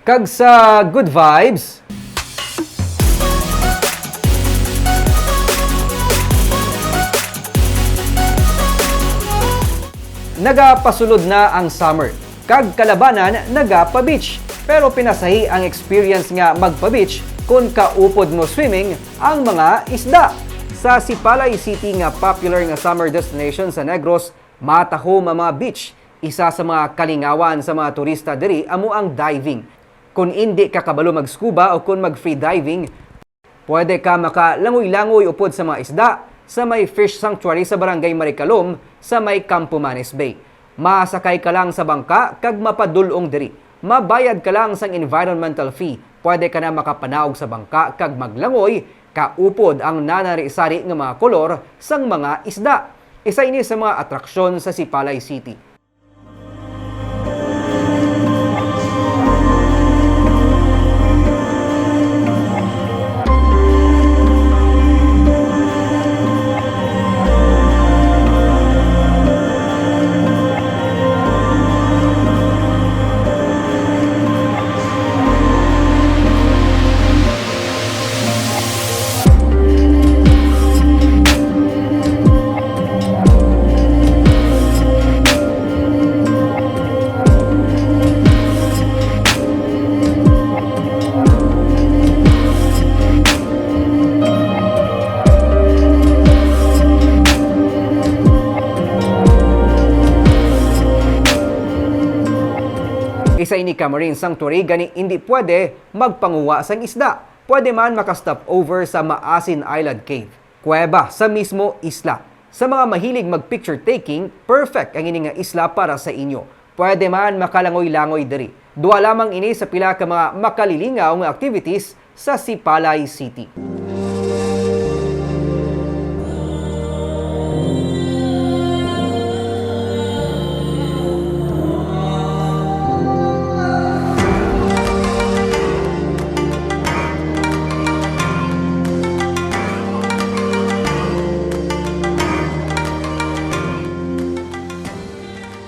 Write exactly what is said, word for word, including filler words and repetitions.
Kag sa good vibes, nagapasulod na ang summer, kag kalabanan nagapa-beach. Pero pinasahi ang experience nga magpa-beach kon kaupod mo swimming ang mga isda. Sa Sipalay City nga popular nga summer destination sa Negros, matahom ang mga beach. Isa sa mga kalingawan sa mga turista diri amo ang diving. Kon indi ka kabalo mag-scuba o kon mag-free diving, pwede ka makalangoy-langoy upod sa mga isda sa may fish sanctuary sa Barangay Maricalom sa may Campomanes Bay. Masakay ka lang sa bangka kag mapadul-ong diri. Mabayad ka lang sang environmental fee. Pwede ka na makapanaog sa bangka kag maglangoy, kaupod ang nanari-sari nga mga kolor sang mga isda. Isa ini sa mga atraksyon sa Sipalay City. Isa ini ka marine sanctuary, gani indi pwede magpanguha sang isda. Pwede man maka-stop over sa Maasin Island Cave, kuweba sa mismo isla. Sa mga mahilig mag-picture taking, perfect ang ini nga isla para sa inyo. Pwede man makalangoy-langoy diri. Duha lamang ini sa pila ka mga makalilingaw nga activities sa Sipalay City.